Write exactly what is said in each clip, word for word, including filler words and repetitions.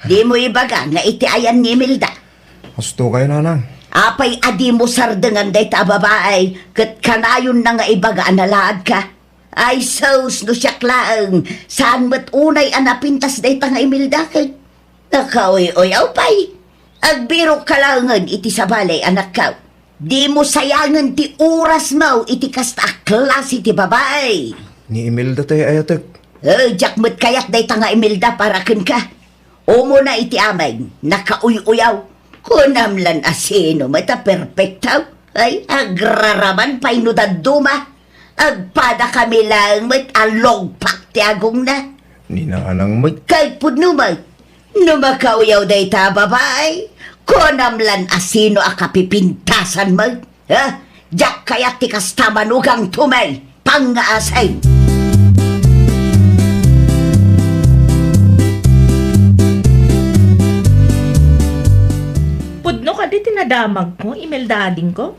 Dimo ibaga nga iti ayan ni Imelda. Asto kay, nanang. Apay a dimo sardengan dayta a babae ket kanayonna nga ibaga a nalaadka? Ay sus, no siak laeng, saan met unay a napintas dayta nga Imelda ket nakauy-uyaw pay. Agbirokka laengen iti sabali, anakko. Dimo sayangen ti orasmo iti kasta a klase ti babae. Ni Imelda tay ayatek. Eh, diak met kayat dayta nga Imelda para kenka. Umuna iti amin, nakauy-uyaw. Kunam lan a sino met a perpekto? Ay, agraraman pay no dadduma. Agpadakami laeng met a lugpak ti agongna. Ni nanang met. Kay pudno met, no makauyaw dayta a babae, kunam lan a sino a kapipintasan met. Ha? Diak kayat ti kasta, manugang Tommy. Pangngaasay. Pudno kadi ti nadamagko, Imelda adingko?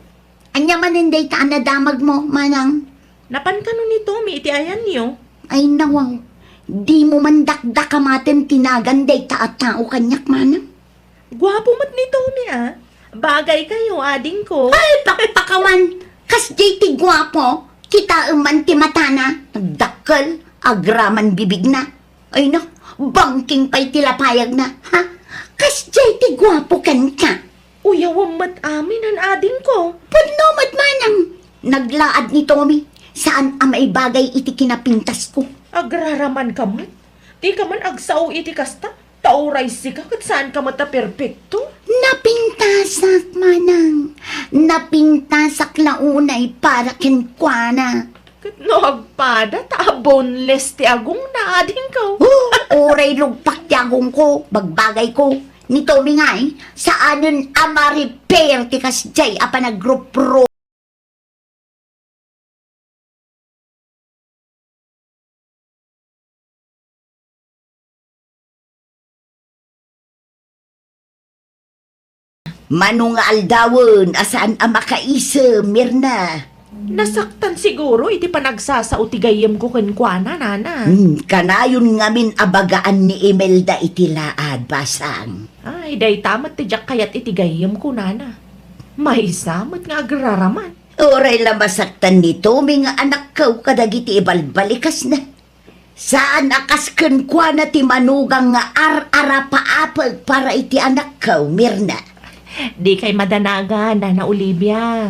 Ania manen dayta a nadamagmo, manang? Napan kano ni Tommy iti ayanyo? Ay, nawaw. Dimo man dakdakamaten ti nagan dayta a tao kaniak, manang? Guapo met ni Tommy, a. Bagay kayo, adingko. Ay, pakpakawan! Kasdiay ti guapo, kitaem man ti matana, nagdakkel, agraman bibigna. Ay na, bangking pay ti lapayagna, ha? Kasdiay ti guapo kenka. Uyawem met amin, han adingko. Pudno met manang. Naglaad ni Tommy, saan a maibagay iti kinapintasko. Agraraman ka met. Dika man agsao iti kasta. Ta uray sika ket saanka met a perpekto. Napintasak, manang. Napintasak la unay para kenkuana. Ket no agpada ta a boneless ti agongna, adingko. Oh, uray lugpak ti agongko, bagbagayko. Ni Tommy ngay, saanen a ma-repair ti kasdiay a panagrupro. Mano nga aldawen a saan a makaisem, Mirna? Nasaktan siguro iti panagsasao ti gayyemko kenkuana, nana. Hmm, kanayon ngamin a bagaan ni Imelda iti laad, basang. Ay, dayta met ti diak kayat iti gayyemko, nana. Maysa met nga agraraman. Uray la masaktan ni Tommy nga anakko kadagiti ibalbalikasna. Saan a kas kenkuana ti manugang nga ar-arapaapek para iti anakko, Mirna. Dikay madanagan, Nana Olivia.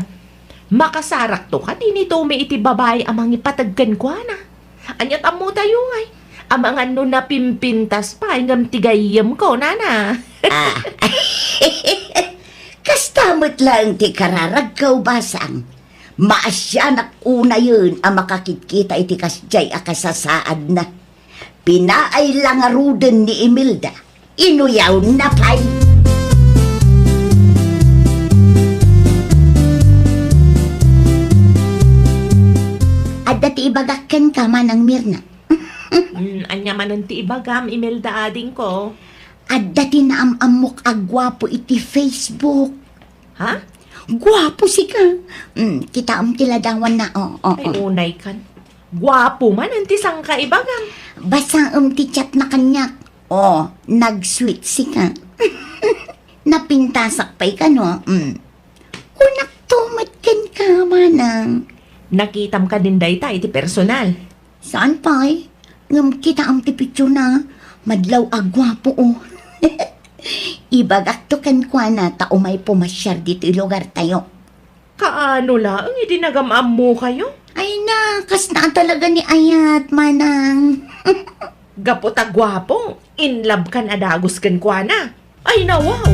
Makasarakto kadi ni Tommy iti babai a mangipateg kenkuana. Aniat ammotayo ngay? Amangan no napimpintas pay ngem ti gayyemko, nana. Ah. Kasta met laeng ti kararagko, basang. Maasianak unayen a makakitkita iti kasdiay a kasasaadna. Pinaay la ngaruden ni Imelda. Inuyawna pay. Adda ti ibagak kenka, Manang Mirna. Hmm, ania manen ti ibagam, Imelda adingko? Adda ti naam-ammok a guapo iti Facebook. Ha? Guapo sika. Hmm, kitaem ti ladawanna. Oh, oh, Ay, oh. Unay kan. Guapo man, anti sangka ibagam. Basaem ti chatna kaniak. Oh, nag-sweet sika. Napintasak pay kano. Hmm. Kunakto met kenka, Manang. Nakitam kadin dayta iti personal? Saan pay? Ngem kitaem ti picturena, madlaw a guapo, oh. Ibagakto kenkuana ta umay pumasiar ditoy lugartayo. Kaano laeng idi nagam-ammokayo? Ay na, kasta talaga ni ayat, Manang. Gapu ta guapo, in love kan a dagus kenkuana. Ay na, wow!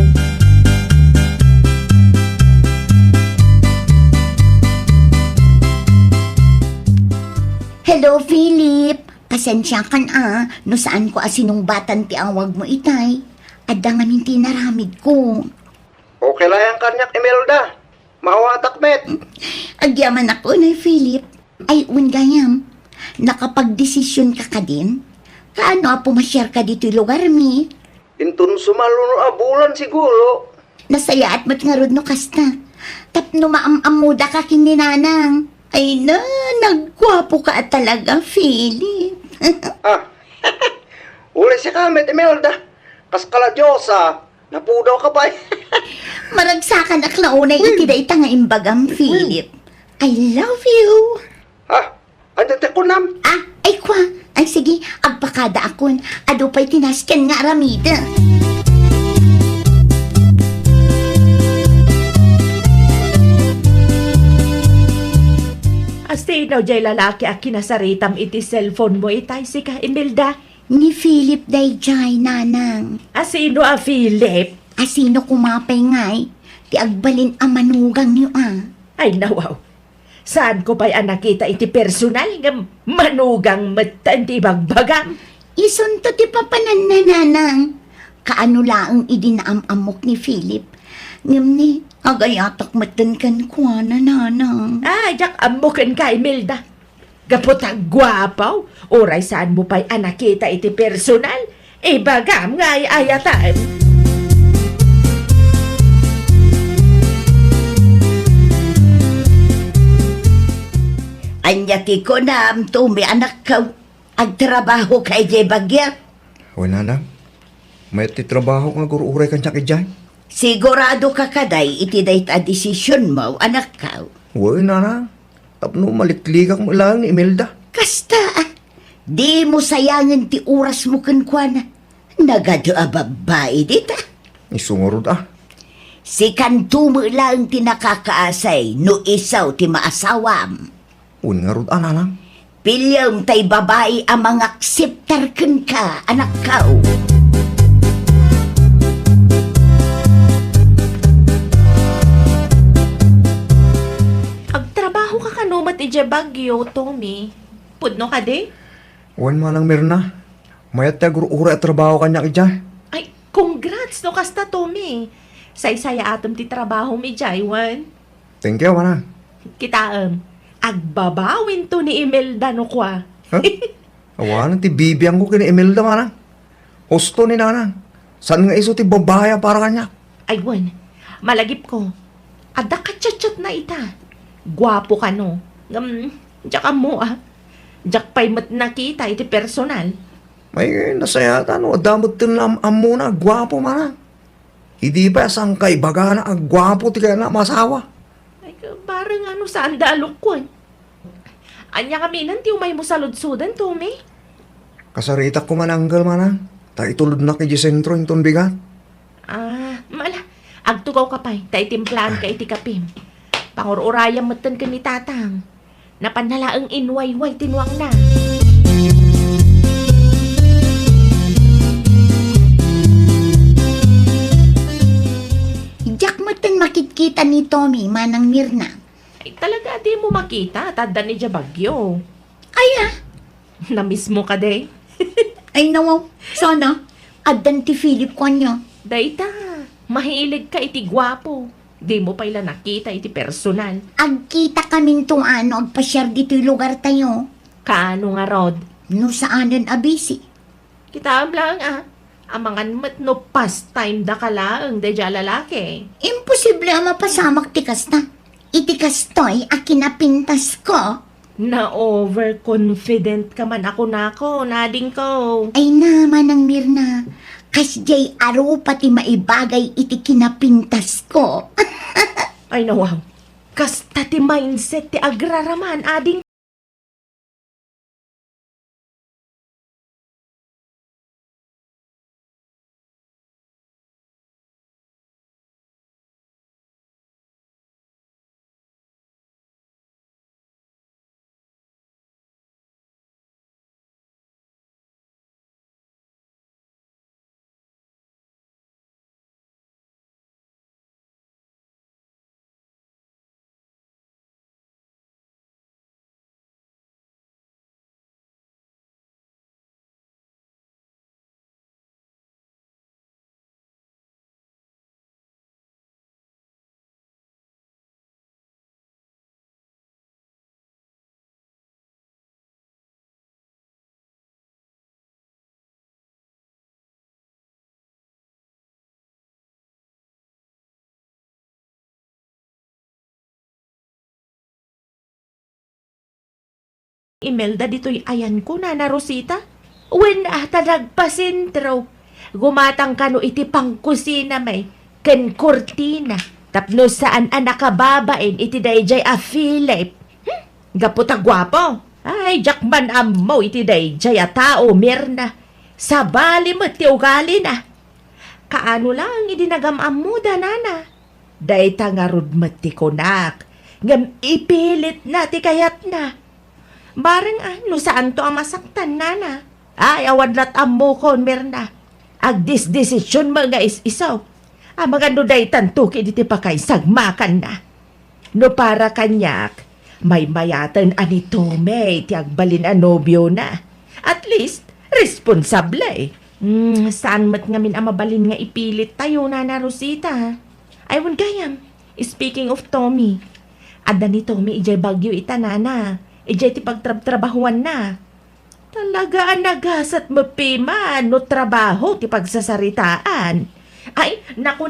Hello, Philip. Pasensiakan a, no saanko a sinungbatan ti awagmo itay. Adda ngamin ti inaramidko. Okay la yan kaniak, Imelda. Maawatak met. Agyamanak unay, Philip. Ay, wen gayam, nakapagdesision ka kadin? Kaano a pumasiar ka ditoy lugar mi? Inton sumaluno a bulan siguro. Nasayaat met ngarud no kasta. Tapno maam-ammoda ka ken ni Nanang. Ay na, nagguapo ka talaga, Philip. Ah, uray sika met, Imelda. Kas kala Dios, ah. Napudaw ka pay. Maragsakanak la unay iti dayta nga imbagam, Philip. I love you. Ha? Ania ti kunam? Ah, ay kwa. Ay sige, agpakadaakon. Adu pay ti nasken nga aramid. Asino jay lalaki a kinasaritam iti cellphone mo itay, sika, Imelda? Ni Philip dayjay, nanang. Asino a Philip? Asino koma pay ngay ti agbalin a manugangyo a? Ay, nawaw. Saanko pay a nakita iti personal ngem manugang metten ti ibagbagam. Isunto ti papananna, nanang. Kaano laeng idi naam-ammok ni Philip. Ngem ni, agayatak metten kenkuana, nanang. Ah, diak ammo kenka, Imelda. Gapu ta guapo, uray saanmo pay a nakita iti personal, ibagam nga ay-ayatem. Ania ti kunam, Tommy, anakko? Agtrabahoka idiay Baguio? Wen, nanang. Mayat ti trabaho nga agur-uray kaniak idiay. Sigurado ka kadi iti dayta a desisionmo, anakko? Wen, nanang. Tapno maliklikak met laeng ni Imelda. Kasta, ah. Dimo sayangen ti orasmo kenkuana. Nagadu a babbai dita. Isu ngarud, ah. Sikanto met laeng ti nakakaasay no isu ti maasawam. Wen ngarud a, nanang. Piliem tay babai a mangakseptar kenka, anakko. Agtrabahoka kano met idiay Baguio, Tommy? Pudno kadi? Wen, Manang Mirna. Mayat ti agur-uray a trabaho kaniak idiay. Ay, congrats no kasta, Tommy. Saysayaatem ti trabahom idiay, wen? Thank you, manang. Kitaem, agbabawinto ni Imelda no kua. Huh? Awanen ti bibiangko ken ni Imelda, manang. Husto ni nanang. Saan nga isu ti babbai a para kaniak? Ay, wen. Malagipko. Adda kachatchatna ita. Guapo kano. Ngem, diak ammo, ah. Diak pay met nakita iti personal. Ay, nasayaat no adda met ti naam-ammona a guapo, manang. Idi pay a sangkay ibagana a guapo ti kayatna a maasawa. Ay, bareng no saanda a lukon. Ania ngamin ti umaymo saludsoden, Tommy? Kasaritak koma ni Angel, manang. Ta itulodnak idiay sentro inton bigat. Ah, mala, agtugawka pay, ta itimplaanka iti kapim. Pangur-urayam metten ken ni Tatang. Napanna laeng inwayway ti nuangna. Diak metten makitkita ni Tommy, Manang Mirna. Ay, talaga a dimo makita, ta addan idiay Baguio. Ay, ah. Namiss mo kadi? Ay, nawaw. Sana. Addan ti Philip kaniak. Dayta, mahiilegka iti guapo. Dimo pay la nakita iti personal. Agkitakaminto no agpasiar ditoy lugartayo. Kaano ngarud? No saanen a busy. Kitaem laeng, ah. Amangan met no pastime daka laeng daydiay a lalaki. Imposible a mapasamak ti kasta. Iti kastoy a kinapintasko. Na-overconfident ka man a kunakon, adingko. Ay na, Manang Mirna. Kasdiay a rupa ti maibagay iti kinapintasko. Ay, nawaw. Kasta ti mindset ti agraraman, ading Imelda ditoy ayanko, Nana Rosita? Wen, ah, ta nagpasentro. Gumatang kano iti pangkusina met ken kurtina tapno saan a nakababain iti daydiay a Philip. Hmm? Gapu ta guapo. Ay, diak man ammo iti daydiay a tao, Mirna. Sabali met ti ugalina. Kaano laeng idi nagam-ammoda, nana? Dayta ngarud met ti kunak, ngem ipilitna ti kayatna. Bareng a, no saanto a masaktan, nana. Ay, awan lat ammokon, Mirna. Agdisdesision met nga is-iso. Amangan no daytanto ket iti pakaisagmakanna. No para kaniak, maymayaten a ni Tommy ti agbalin a nobiona. At least, responsable. Hmm, saan met ngamin a mabalin nga ipilit tayo, Nana Rosita? Ay, wen gayam, speaking of Tommy, adda ni Tommy idiay Baguio ita, Nana. Idiay ti pagtrabtrabahuanna. Talaga a nagasat met pay man no trabaho ti pagsasaritaan. Ay, naku,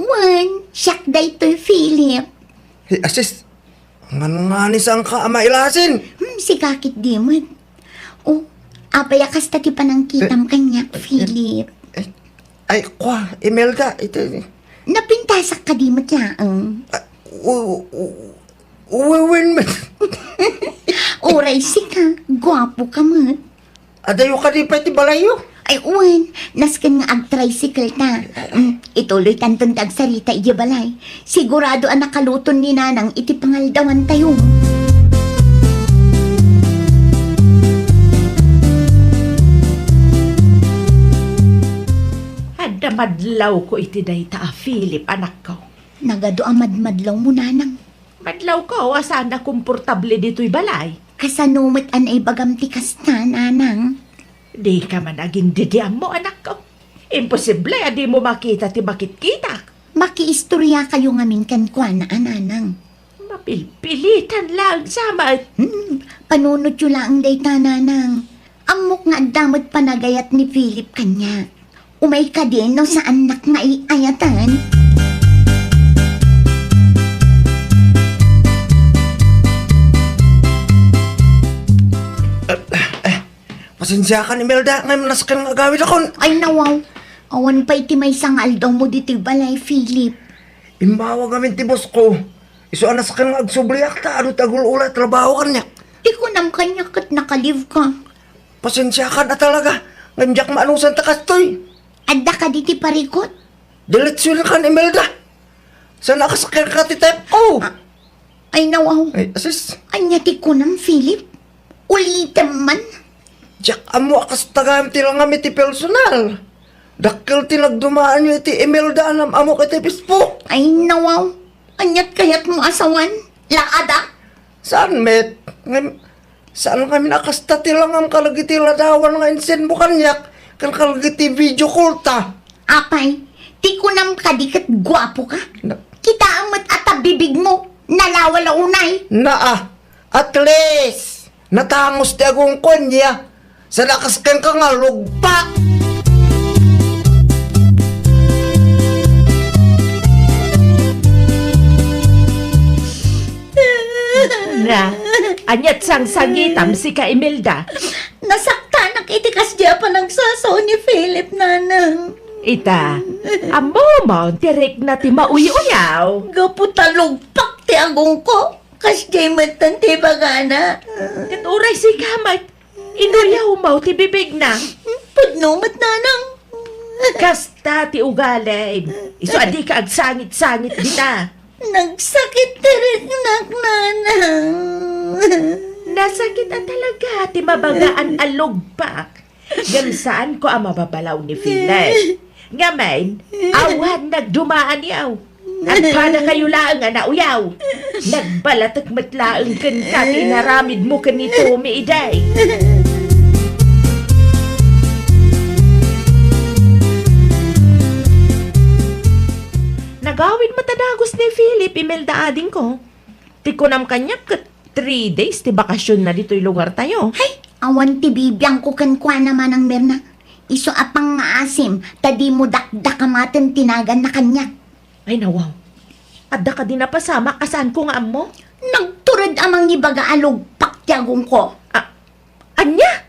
Wen, siak daytoy, Philip. Hey, asis, ngan-, nganisanka a mailasin? Hmm, sika ketdi met. O, apay a kasta ti panangkitam Eh, kaniak, eh, Philip? eh, ay, kwa, Imelda, iti Napintasak kadi met laeng? Ah, u-, u-, u-, wen met. Uray sika, guapo ka met. Adayo kadi pay ti balayyo? Ay, wen, nasken nga ag-tricycle ta. Mm, ituloy tanton ti agsarita idiay balay. Sigurado a nakaluton ni Nanang iti pangaldawan tayo. Adda madlawko iti dayta a Philip, anakko. Nagadu a madmadlawmo, Nanang. Madlawko a saan a komportable ditoy balay. Kasano met a naibagam ti kasta, Nanang? Dika man agin-, didi ammo, anakko. Imposible a dimo makita ti makitkitak. Makiistoriakayo ngamin kenkuana a Nanang. Mapilpilitan laeng sa met. Hmm, panunotyo laeng dayta, Nanang. Ammok nga adda met panagayat ni Philip kaniak. Umay kadi no saannak nga iayatan? Eh, eh, pasensiakan, Imelda, ngem nasken nga agawidakon. Ay, nawaw. Awan pay ti maysa nga aldawmo ditoy balay, Philip. Immawag amin ti boss ko. Isu a nasken nga agsubliak ta adu ti agul-ola a trabaho kaniak. Ti kunam kaniak ket naka-leave ka. Pasensiakan a talaga, ngem diak maanusan ta kastoy. Adda kadi ti parikut? Diretso na kan Imelda. Saan a kasakyan ka ti type ko? Ah, ay, nawaw. Ay, asis. Ania ti kunam, Philip? Ulitem man. Diak ammo a kasta gayam ti langam iti personal. Dakkel ti nagdumaanyo iti Imelda a nam-amok iti Facebook. Ay, nawaw. Aniat kayatmo a sawen? Laada? Saan met? Ngem, saan ngamin a kasta ti langam kadagiti ladawan nga insendmo kaniak, ken kadagiti video call ta. Apay, ti kunam kadi ket guapo ka? Na- Kitaem met a ta bibigmo, nalawala unay. Naa, at least, natangos ti agongko ania. Saan a kaskenka nga lugpak. Na, aniat sangsangitam sika, Imelda? Nasaktanak iti kasdi a panagsasao ni Philip, Nanang. Ita, ammom ti rikna ti mauy-uyaw. Gapu ta lugpak ti agongko. Kasdiay metten ti ibagana. Ket uray sika met, inuyawmo ti bibigna. Pudno met, Nanang. Kasta ti ugalim. Isu a dika agsangit-sangit dita. Nagsakit ti riknak, Nanang. Nasakit a talaga ti mabagaan a lugpak. Ngem saanko a mababalaw ni Philip. Ngamin, awan nagdumaanyo. Agpadakayo laeng a nauyaw. Nagbalatek met laeng kenka ti inaramidmo ken ni Tommy idi. Nagawid met a dagus ni Philip, Imelda, adingko. Ti kunam kaniak ket three days ti bakasionna ditoy lugartayo. Hay, awan ti bibiangko kenkuana, Manang Mirna. Isu a pangngaasim ta dimo dakdakamaten ti naganna kaniak. Ay, nawaw. Adda kadi napasamak a saanko nga ammo? Nagtured a mangibaga a lugpak ti agongko. A-, ania?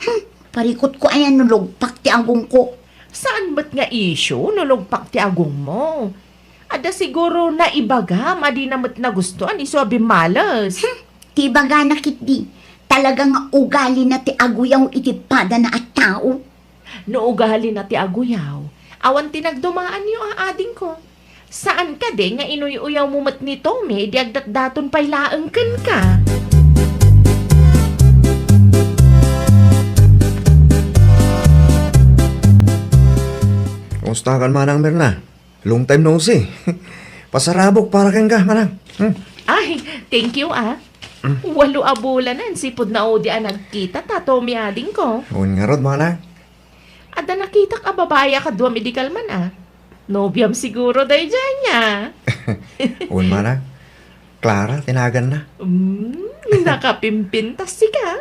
Hmm, parikutko aya no lugpak ti agongko. Saan met nga issue no lugpak ti agongmo? Adda siguro naibagam a dina met nagustuan isu a bimmales. Hmm, ti ibagana ketdi, talaga nga ugalina ti aguyaw iti padana a tao. No ugalina ti aguyaw, awan ti nagdumaanyo a adingko. Saan kadi nga inuy-uyawmo met ni Tommy idi agdatdaton pay laeng kenka? Kumusta kan Manang Mirna? Long time no see. Pasarabok para kenka, Manang. Hmm. Ay, thank you, ah. Mm. Walo a bulanen sipud naudi a nagkita ta, Tommy adingko. Wen ngarud, Manang. Adda nakitak a babai a kaduam idi kalman, ah. Nobiam siguro daydiay ania? Wen, Manang. Clara ti naganna. Mm, nakapimpintas sika.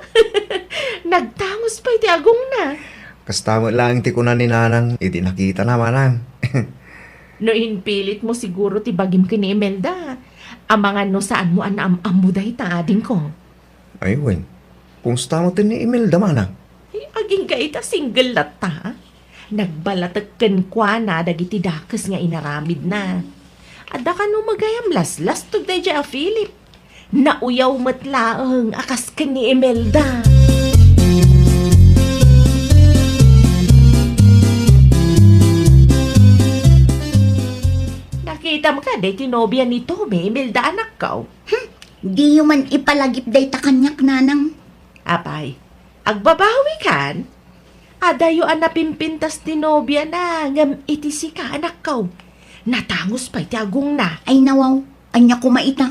Nagtangus pay ti agongna. Kasta met laeng ti kuna ni Nanang idi nakitana, Manang. No impilitmo siguro ti bagim ken ni Imelda, amangan no saanmo a naam-ammo dayta, adingko. Ay, wen. Kumusta met ni Imelda, Manang? Ay, agingga ita single latta. Nagbalatek kenkuana dagiti dakes nga inaramidna. Adda kano magayam laslastog daydiay a Philip. Nauyaw met laeng a kas ken ni Imelda. Nakitam kadi ti nobia ni Tommy, Imelda, anakko? Hmm, diyo man ipalagip dayta kaniak, Nanang. Apay, agbabawikan? Adayo a napimpintas ti nobiana ngem iti sika, anakko. Natangus pay ti agongna. Ay nawaw, ania koma ita?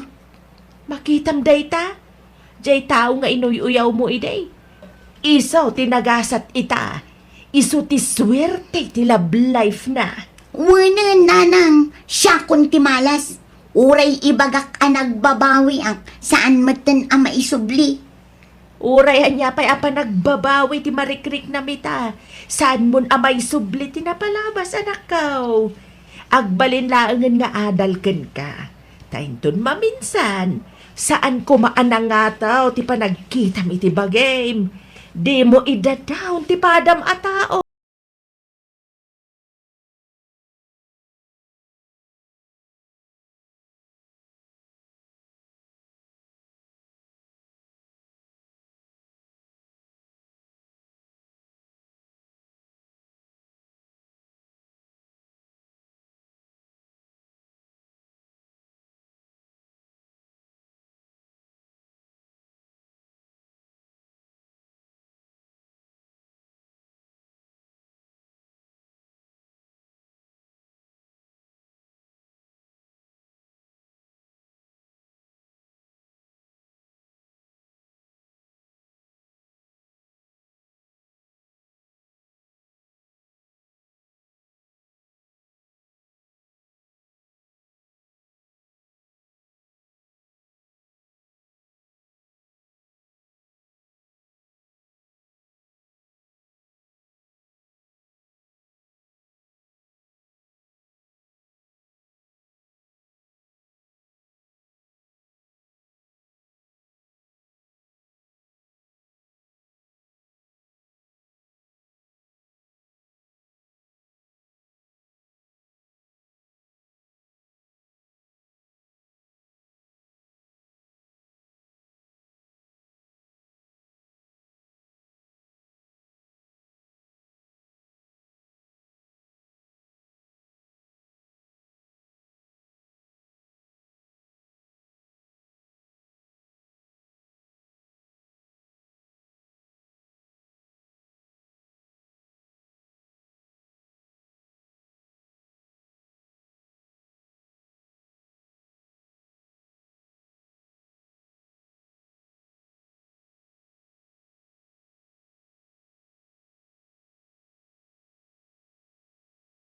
Makitam dayta? Diay tao nga inuy-uyawmo idi. Isu ti nagasat ita. Isu ti suerte ti love life na. Wenen, Nanang, siakon ti malas. Uray ibagak a nagbabawiak, saan metten a maisubli. Uray ania pay a panagbabawi ti marikriknam ita, saanmon a maisubli ti napalabas, anakko. Agbalin laengen nga adal kenka. Ta inton maminsan, saan koma a nangataw ti panagkitam iti bagim. Dimo idadaon ti padam a tao.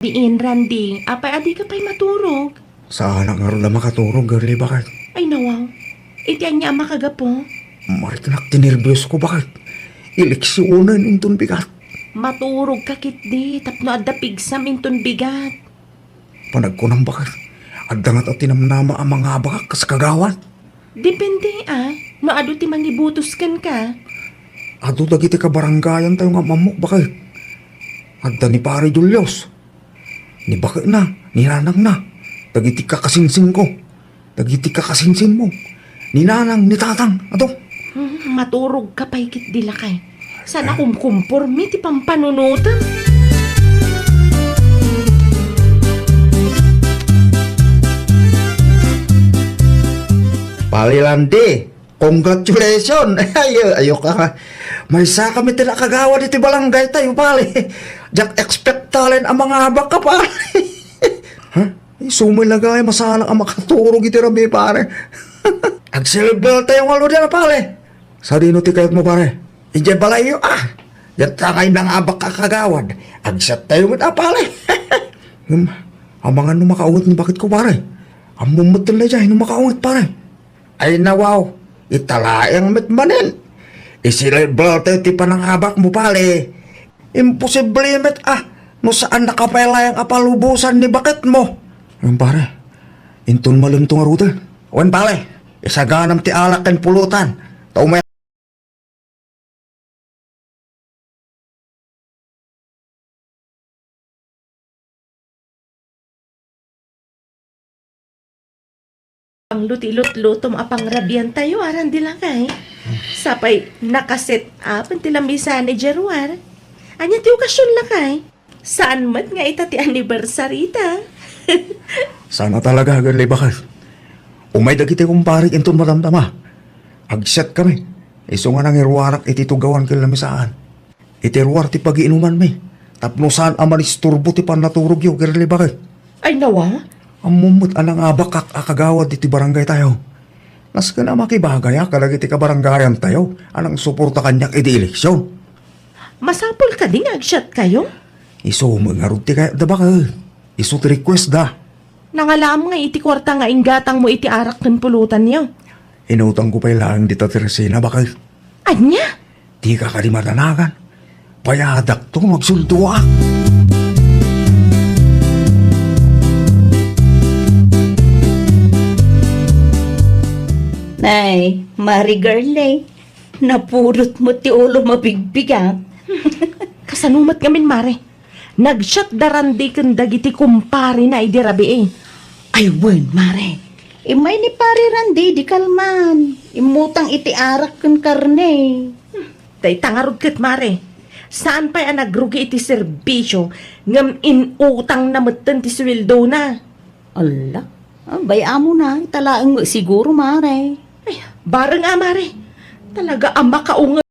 Diin, Randy, apay a dika pay maturog? Saanak ngarud a makaturog, girlie, baket. Ay, nawaw. Iti ania a makagapu? Mariknak ti nerbios ko, baket. Eleksionen inton bigat. Maturog ka ketdi, tapno adda pigsam inton bigat. Panagkunam, baket. Adda ngata ti namnama a mangabakak kas kagawad? Depende, a. No adu ti mangibutos kenka. Adu dagiti kabarangayantayo nga am-ammok, baket. Adda ni Pare Julius, ni baketna, ni nanangna, dagiti kakasinsingko, dagiti kakasinsinmo, ni nanang, ni tatang, adu. Hmm, maturogka pay ketdi, lakay. Saan a kumkumpormi ti pampanunotem. Pale Landy, congratulations! Ay, ayok ka. Maysakami ti nakagawad iti barangaytayo, pale. Diak expectalen a mangabakka, pale. Ha? Isu met la ngay, masanak a makaturog iti rabii, pare. Agselebrar tayo nga aldaw, pare. Sadino ti kayatmo, pare? Idiay balayyo, a. Diak ngay nangabak a kagawad. Agsiat tayo met, a, pare. Hmm, amangan no makaunget ni baketko, pare. Ammom met laeng no makaunget, pare. Ay, nawaw, ita laeng met manen. Iselebrar tayo ti panangabakmo, pare. Imposible met, a, no saannaka pay laeng a palubosan ni baketmo. Wen, pare, inton malem to ngaruden. Wen, pare, isaganam ti arak ken pulutan. Ta umay- Ang luti-lutlutom a pangrabiantayo, aran di lakay. Sapay naka-set up ti lamisaan idiay ruar. Ania ti okasion, lakay? Saan met nga ita ti anniversary ta? Saan a talaga, agallibakan. Umay dagiti kumparik inton madamdama. Agsiatkami. Isu nga nangiruarak iti tugawan ken lamisaan. Iti ruar ti pagiinumanmi, tapno saan a manisturbo ti pannaturogyo, agallibakan. Ay, nawa? Ammom met a nangabakak a kagawad iti barangaytayo. Nasken a makibagayak kadagiti kabarangayantayo a nangsuporta kaniak idi eleksion. Masapul kadi nga agsiatkayo? Isu met ngarud ti kayatda, baket. Isu ti requestda. Nangalaam nga iti kuarta nga inggatangmo iti arak ken pulutanyo. Inutangko pay laeng dita ti resena, baket. Ania? Dika kadi madanagan. Payadakto no agsuldoak. Nay, Mare Girlie, napudot met ti ulom a bigbigak. Kasano met ngamin, Mare? Nagsiat da Randy ken dagiti kumparina idi rabii. Ay, wen, Mare. Immay ni Pare Randy idi kalman. Immutang iti arak ken karne. Hmm, dayta ngarud ket, Mare. Saan pay a nagrugi iti serbisio, ngem inutangna metten ti suweldona. Alla, ah, bay-amona, ita laeng met siguro, Mare. Ay, bareng a, Mare. Talaga a makaunget.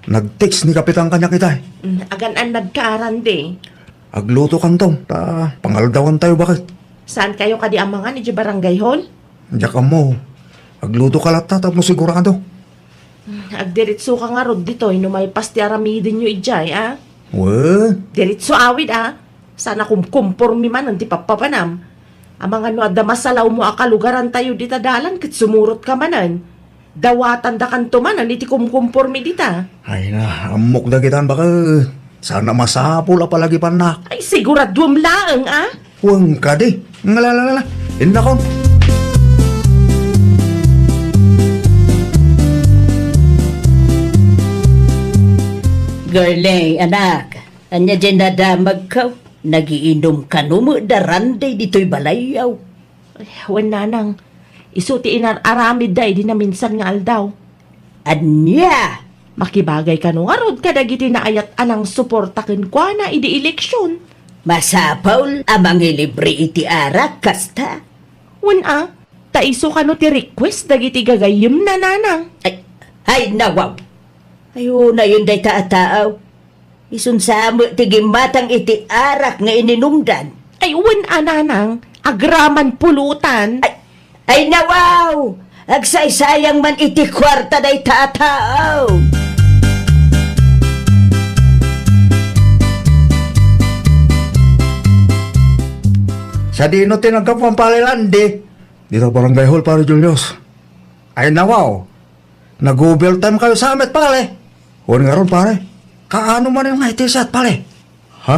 Nag-text ni Kapitan kaniak itay. Mm, agan-annadka, Randy? Aglutokanto, ta pangaldawantayo, baket. Saankayo kadi a mangan idiay barangay hall? Diak ammo. Aglutoka latta tapno sigurado. Agdiritsoka ngarud ditoy no maipas ti aramidenyo idiay, a? Wen. Diritso awid, a? Saan a kumkumpormi manen ti pappapanam. Amangan no adda masalawmo a kalugarantayo dita dalan ket sumurotka manen. Dawatandakanto manen iti kumkumpormi dita. Ay na, ammok dagitan, baket. Saan a masapul a palagipannak. Ay, siguraduem laeng, a? Wen kadi. Ngala, la, la, la. Innakon. Girlie, anak, ania diay nadamagko? Nagiinum kano met da Randy ditoy balayyo? Ay, wen, nanang. Isu ti inar-aramidda idi naminsan nga aldaw. Ania? Makibagay kano ngarud kadagiti naayat a nangsuporta kenkuana idi eleksion. Masapul a mangilibre iti arak kasta. Wen a, ta isu kano ti request dagiti gagayyemna, nanang. Ay, ay, nawaw. Ay, unayen dayta a taaw. Isun sa met ti gimmatang iti arak nga ininumdan. Ay, wen a, nanang, agraman pulutan. Ay, ay, nawaw! Agsaysayang man iti kuarta dayta a taaw. Sadino ti naggapuan, Pare Randy? Dita barangay hall, Pare Julius. Ay, nawaw. Nag-overtime kayo sa met, pare. Wen ngarud, pare. Kaano manen nga iti siat, pare? Ha?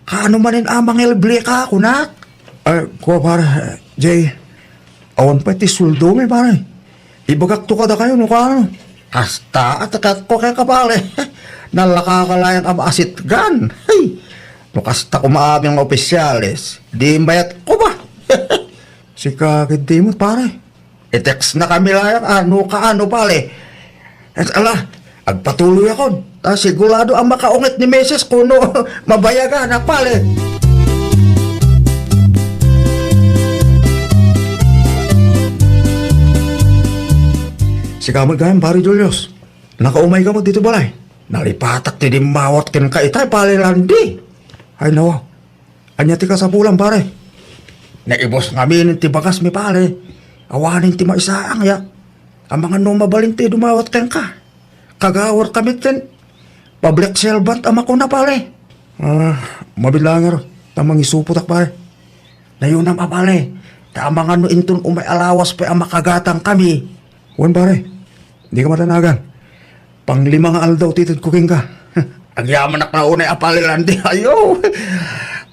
Kaano manen a mangilibre ka, kunak? Ay, kua, pare, Jay. Awan pay ti sueldomi, pare. Ibagakto kadakayo no kaano. Kasta a tekatko kenka, pare. Nalaka ka laeng a maasitgan. Hey! No kasta koma amin nga opisyales, di imbayatko ba? Sika ketdi met, pare. I-text na kami laeng a no kaano, pare. Et ala, agpatuloyakon. Ta sigurado a makaunget ni Misis ko no mabayaganak, pare. Sika met gayam, Pare Julius. Nakaumay ka met ditoy balay. Nalipatak ti dimmawat kenka itay, Pare Landy. Ay, nawa. Ania ti kasapulan, pare? Naibus ngamin ti bagasmi, pare. Awanen ti maisaang, ya. Amangan no mabalin ti dumawat kenka. Kagawar kami ken public servant a makuna, pare. Ah, mabilangar, ta mangisupotak, pare. Nayunam a, pare. Ta amangan no inton umay a lawas pay a makagatang kami. Wen, pare. Dika madanagan. Panglima nga aldaw ti itedko kenka. Agyamanak la unay a, Pare Landy. Ayo.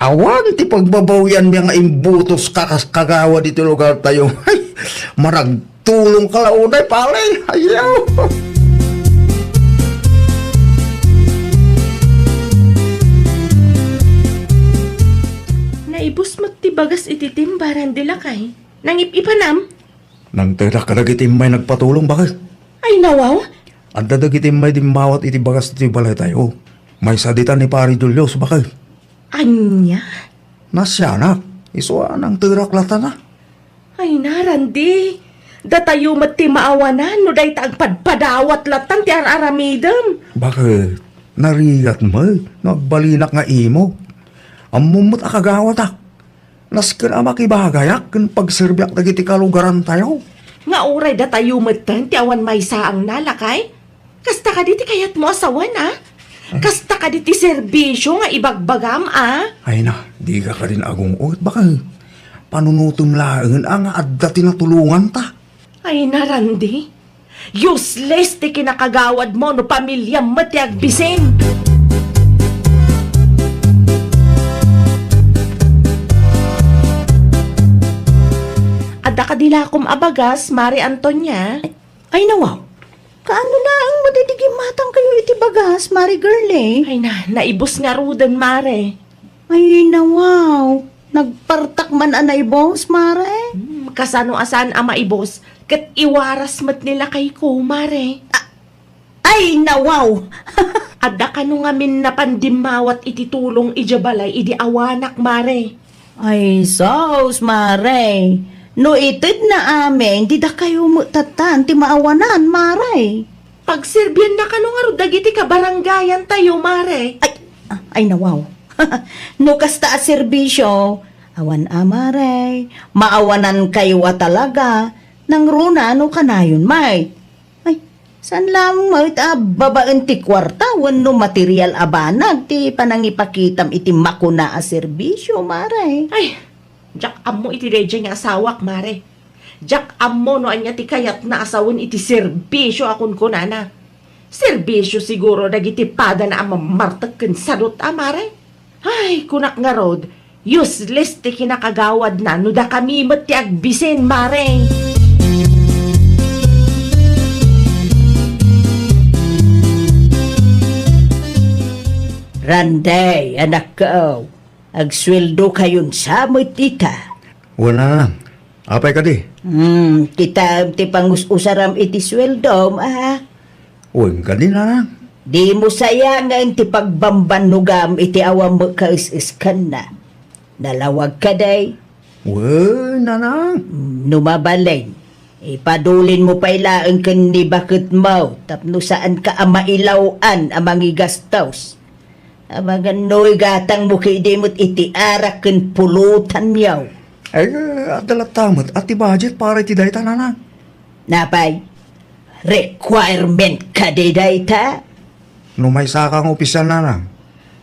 Awan ti pagbabawianmi nga imbutos ka kas kagawad iti lugartayo. Ay, managtulong ka la unay, pare. Ayo. Naibus met ti bagas iti timba, Randy, lakay. Nangip-ipanam? Nangtedak kadagiti immay nagpatulong, baket. Ay, nawaw? Adda dagiti immay dimmawat iti bagas ti balaytayo. Maysa dita ni Pare Julius, baket. Ania? Nasianak. Isu a nangtedak latana. Ay, na, Randy. Datayo met ti maawanan no dayta agpadpadawat latan ti ar-aramidem. Baket, narigat met no agbalinak nga imo. Ammom met a kagawatak. Nasken a makibagayak ken pagserbiak dagiti kalugarantayo. Nga uray datayo metten ti awan maysaangna, lakay? Kasta kadi ti kayatmo a sawen, a? Kasta kadi ti serbisio nga ibagbagam, a? Ay na, dika kadin agung-ot, baket. Panunotem laeng a nga adda ti natulonganta. Ay na, Randy. Useless ti kinakagawadmo no pamiliam met ti agbisin. Adda kadi lakom a bagas, Mare Antonia? Ay, nawaw. Kaano laeng met iti gimmatangkayo iti bagas, Mare Girlie? Ay na, naibus ngaruden, Mare. Ay, nawaw. Nagpartak man a naibus, Mare? Hmm, kasano a saan a maibus? Ket iwaras met ni lakayko, Mare. A-, ay, nawaw! Adda kano ngamin napan dimmawat iti tulong idiay balay idi awanak, Mare. Ay, sus, Mare. No itedna amin, didakayo met tattan ti maawanan, Mare. Pagserbianna kano ngarud dagiti kabarangayantayo, Mare. Ay, ay, nawaw. No kasta a serbisio, awan a, Mare. Maawanankayo a talaga. Nangruna no kanayon met. Ay, saan laeng met a babaen ti kuarta wenno material a banag ti panangipakitam iti makuna a serbisio, Mare? Ay, diak ammo iti daydiay nga asawak, Mare. Diak ammo no ania ti kayatna a sawen iti serbisio a kunkunana. Serbisio siguro dagiti padana a mammartek ken sadut a, Mare. Ay, kunak ngarud, useless ti kinakagawadna no dakami met ti agbisin, Mare. Randy, anakko, agsueldokayon sa met ita. Wen, nanang. Apay kadi? Hmm, kitaem ti pangus-usaram iti sueldom, a? Wen kadi, nanang. Dimo sayangen ti pagbambannogam iti awan met kaes-eskanna. Nalawag kadi? Wen, nanang. Hmm, no mabalin, ipadulinmo pay laeng ken ni baketmo tapno saanka a mailaw-an a mangigastos. Amangan no igatangmo ketdi met iti arak ken pulotanyo. Ay, adda latta met a ti budget para iti dayta, nanang. Napay? Requirement kadi dayta? No maysaka nga opisyal, nanang,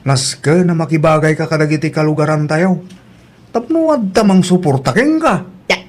nasken a makibagayka kadagiti kalugarantayo tapno adda mangsuporta kenka. Ta-,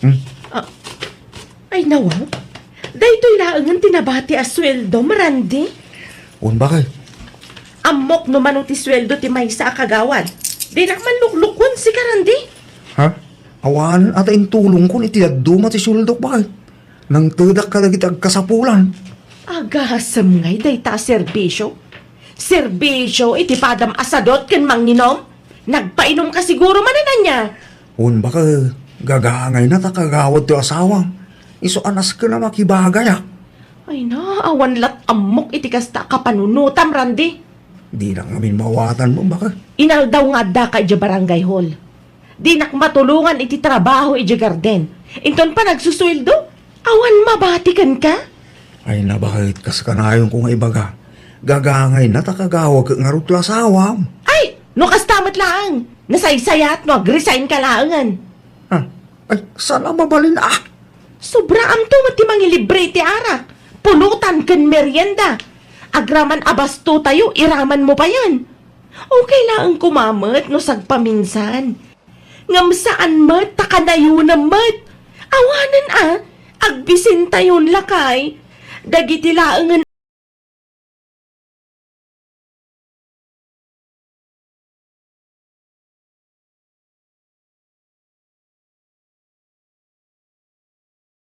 Hmm? Ah, ay, nawaw. Daytoy laengen ti nabati a sueldom, Randy. Un, bakit? Ammok no mano ti sueldo ti maysa a kagawad. Dinak man luklukon, sika, Randy. Ha? Awan ata intulongkon iti dadduma ti sueldok, bakit? Nangtedak kadagiti agkasapulan. Agasem ngay dayta a serbisio? Serbisio iti padam a sadot ken manginom? Nagpainom ka siguro manen ania? Un, baka gagangayna ta kagawad ti asawam. Isu a nasken a makibagayak. Ay na, awan lat ammok iti kasta a kapanunotam, Randy. Dinak ngamin mawatan mo, baka. Inaldaw nga adda ka idiay barangay hall. Dinak matulongan iti trabaho idiay garden. Inton panagsusueldo, awan mabati kenka? Ay, nabakit kas kanayonko nga ibaga. Gagangayna ta kagawag ket ngarud ti asawam. Ay, no kasta met laeng, nasaysayat no agresign ka laengen. Ha? Ay, saan a mabalin, ah? Sobraamto met ti mangilibre iti arak, pulutan ken merienda. Agraman a bastotayo, iraman mo payen. Okay laeng koma met no sagpaminsan. Ngem saan met ta kanayonem met. Awanen a, agbisintayon lakay. Dagiti laengen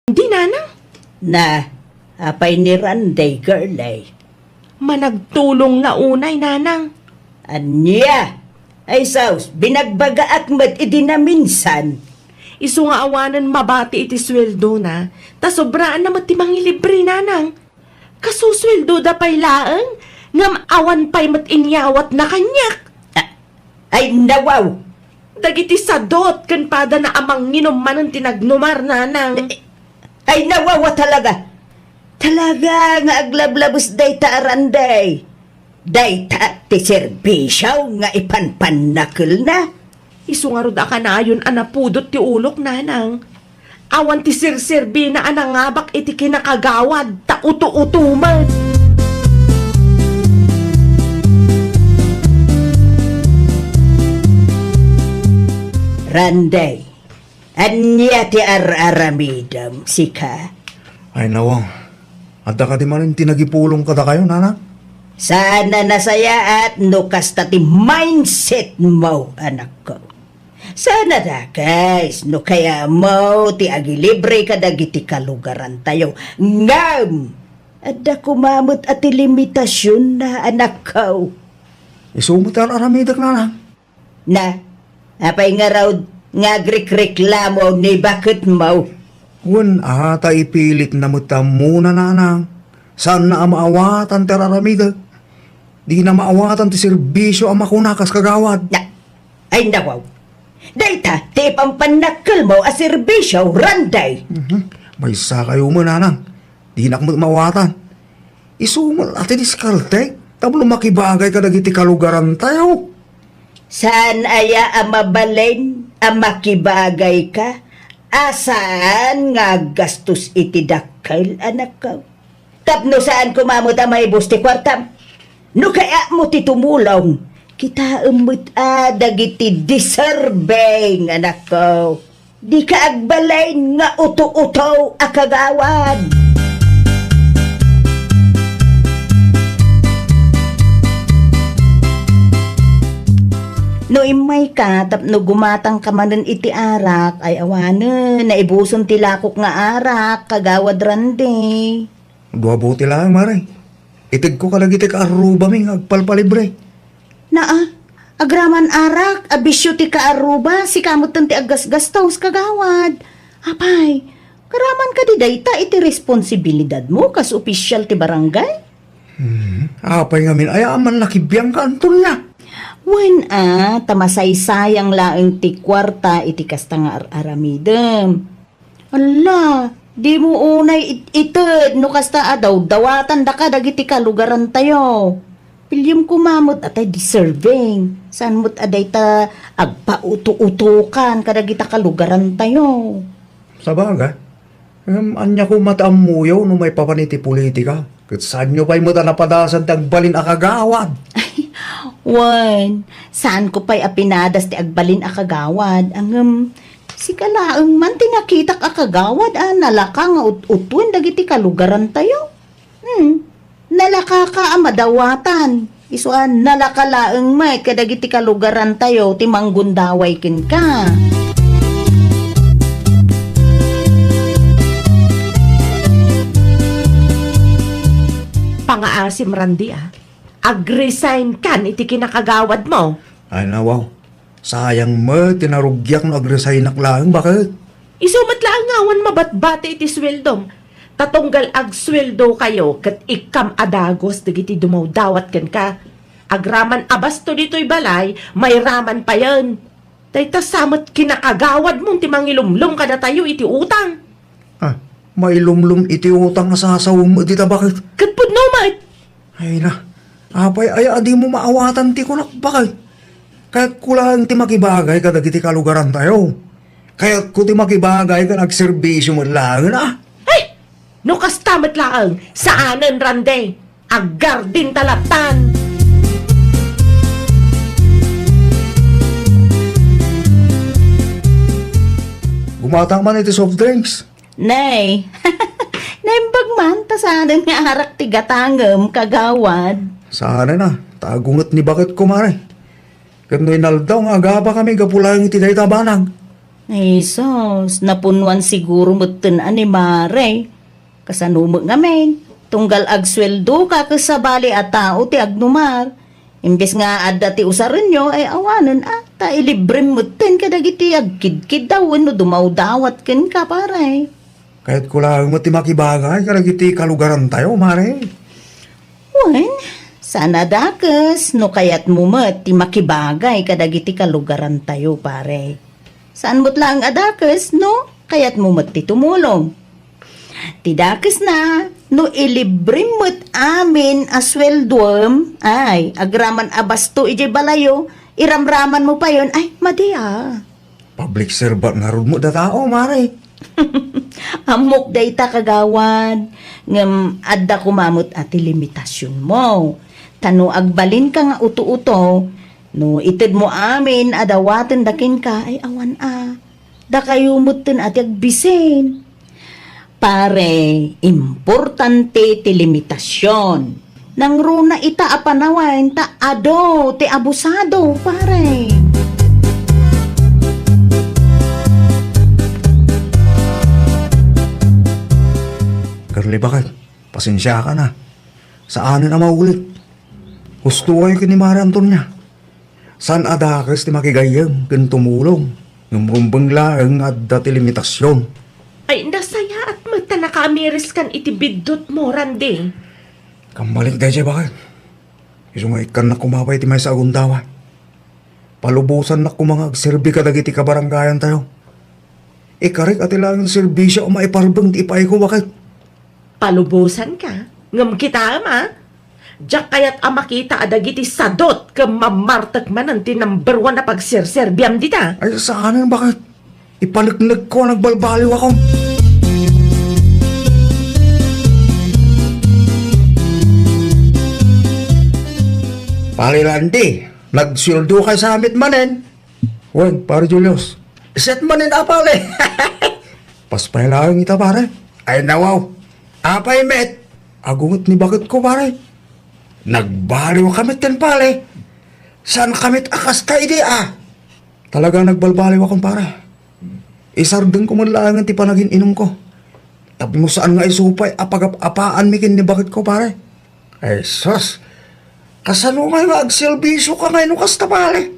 Di, nanang? Na, apay ni Randay, girl, ay? Managtulong la unay, nanang. Ania? Ay, saus, binagbagaak met idi naminsan. Isu nga awanen mabati iti sueldona, ta sobraanna met ti mangilibre, nanang. Kasusueldoda pay laeng, ngem awan pay met inyawatna kaniak. Ah, ay, nawaw! Dagiti sadot ken padana a manginom manen ti nagnumar, nanang. Eh, ay, nawaw a talaga! Talaga nga aglablabes dayta a Randay. Dayta ti serbisyo nga ipanpannakelna. Isu ngarud a kanayon a napudot ti ulok, nanang. Awan ti serserbina a nangabak iti kinakagawad ta uto-uto met. Randay, ania ti ar-aramidem, sika? Ay, nawa. Adda kadi manen ti nagipulong kadakayo, nanang? Saan a nasayaat no kasta ti mindset mo, anakko. Saan a dakes no kayatmo ti agilibre kadagiti kalugarantayo. Ngem, adda koma met a ti limitasionna, anakko. Isu met ti ar-aramidek, nanang. Na, apay ngarud nga agrikreklamo ni baketmo? Wen a, ta ipilitna met ti ammona, nanang. Saanna a maawatan ti ar-aramidek. Dina maawatan ti serbisyo a makuna kas kagawad. Na, ay, nawaw. Dayta ti ipanpannakkelmo a serbisyo, Randay. Mhm. Maysa kayo man, nanang. Dinak met maawatan. Isu met a ti diskarte tapno makibagay kadagiti kalugarantayo. Saan aya a mabalin a makibagayka a saan nga aggastos iti dakkel, anakko? Tapno saan koma met a maibus ti kuartam? No kayatmo ti tumulong, kitaem met a dagiti deserving, anakko. Dika agbalin nga uto-uto a kagawad. No immayka tapno gumatangka manen iti arak, ay awanen, naibuson ti lakok nga arak, kagawad Randy. Dua bote laeng, mare. Itedko kadagiti kaarrubami nga agpalpalibre. Naa, agraman arak a bisio ti kaarruba, sika metten ti aggasgastos, kagawad. Apay, karaman kadi dayta iti responsibilidadmo kas opisial ti barangay? Hmm, apay ngamin, aya a man nakibiangka, Antonia? Wen a, ta masaysayang laeng ti kuarta iti kasta nga ar-aramidem. Alla, dimo unay it-ited no kasta a dawdawatandaka dagiti kalugarantayo. Piliem koma met a tay deserving. Saan met a dayta agpauto-utokan kadagita kalugarantayo. Sabagay, ngem ania koma ti ammoyo no maipapan iti politika? Ket saanyo pay met a napadasan ti agbalin a kagawad? Wen, saanko pay a pinadas ti agbalin a kagawad, ngem Sika laeng man ti nakitak a kagawad a nalaka nga ut-utuen dagiti kalugarantayo. Hmm, nalakaka a madawatan. Isu a nalaka laeng met kadagiti kalugarantayo ti manggundaway kenka. Pangaasim, Randy, a. Ag-resign kan iti kinakagawad mo. Ay, nawaw. Sayang met ti narugiak no ag-resignak laeng, baket. Isu met laeng nga awan mabatbati iti sueldom. Ta tunggal agsueldo kayo ket ikkam a dagus dagiti dumawdawat kenka. Agraman a basto ditoy balay, mairaman payen. Dayta sa met kinakagawad mo ti mangilumlom kadatayo iti utang. Ah, mailumlom iti utang a sasawem met dita, baket. Ket pudno met. Ay na, apay aya a dimo maawatan ti kunak, baket? Kayatko laeng ti makibagay kadagiti kalugarantayo. Kayatko ti makibagay ken agserbisyo met laeng, a. Ay! No kasta met laeng, saanen, Randy. Aggardin ta lattan. Gumatang man iti soft drinks. Nay, naimbag man ta saanen nga arak ti gatangem, kagawad. Saanen a, ta agunget ni baketko, mare. Ket no inaldaw nga agabakami gapu laeng iti dayta banag. Ay, sus, napunnuan siguro metten a ni mare. Kasano met ngamin? Tunggal agsueldoka ket sabali a tao ti agnumar. Imbes nga adda ti usarenyo, ay awanen a, ta ilibrem metten kadagiti agkidkiddaw wenno dumawdawat kenka, pare. Kayatko laeng met ti makibagay kadagiti kalugarantayo, mare. Wen, saan a dakes no kayatmo met ti makibagay kadagiti kalugarantayo, pare. Saan met laeng a dakes no kayatmo met ti tumulong. Ti dakesna, no ilibrem met amin a sueldoem, ay, agraman a basto idiay balayo, iramramanmo payen, ay, madi a. Public servant ngarud met a tao, mare. Ammok dayta, kagawad, ngem adda koma met a ti limitasionmo. Ta no agbalinka nga uto-uto, no itedmo amin a dawatenda kenka, ay awan a. Dakayo metten a ti agbisin. Pare, importante ti limitasion. Nangruna ita a panawen ta adu ti abusado, pare. Girlie, baket, pasensiakan a. Saanen a maulit. Husto kayo ken ni Mare Antonia. Saan a dakes ti makigayyem ken tumulong, ngem rumbeng laeng nga adda ti limitasion. Ay, nasayaat met ta nakaamiriskan iti biddutmo, Randy. Kammalik daydiay, baket. Isu nga ikkannak koma pay ti maysa a gundaway. Palubosannak koma nga agserbi kadagiti kabarangayantayo. Ikarik a ti laeng serbisio a maiparbeng ti ipaayko, baket. Palubosanka? Ngem kitaem a, diak kayat a makita a dagiti sadot ken mammartek manen ti number one a pagserserbiam dita. Ay, saanen, baket? Ipaleknekko a nagbalbaliwakon. Pare Randy, nagsueldo kay sa met manen. Wen, Pare Julius. Set manen a, pare. Paspay laeng ita, pare. Ay, nawaw. Apay met? Agunget ni baketko, pare. Nagbaliw kami ten, pare. Saan kami a kasta idi, a? Talaga nagbalbaliw akon, pare. Isardengko met laengen ti panagin-inumko. Tapno saan nga isu pay a pagap-apaanmi ken ni baketko, pare. Ay, sus! Kasano ngay nga agserbisioka ngay no kasta, pare?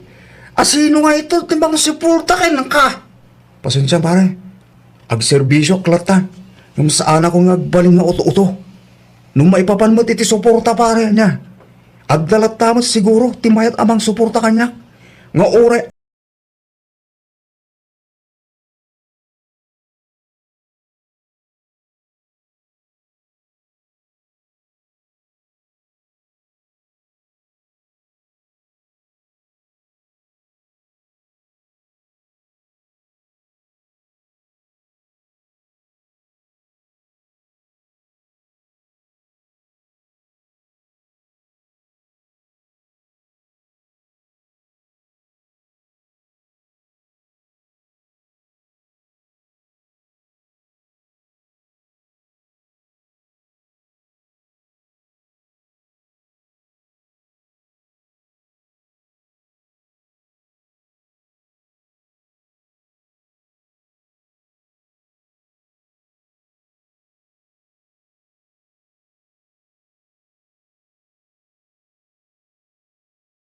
A sino ngay ito ti mangsuporta kenka? Pasensia, pare. Agserbisioak latta. Ngem saanakon nga agbalin nga uto-uto. No maipapan met iti suporta, pare, ania? Adda latta met siguro ti mayat a mangsuporta kaniak. Nga uray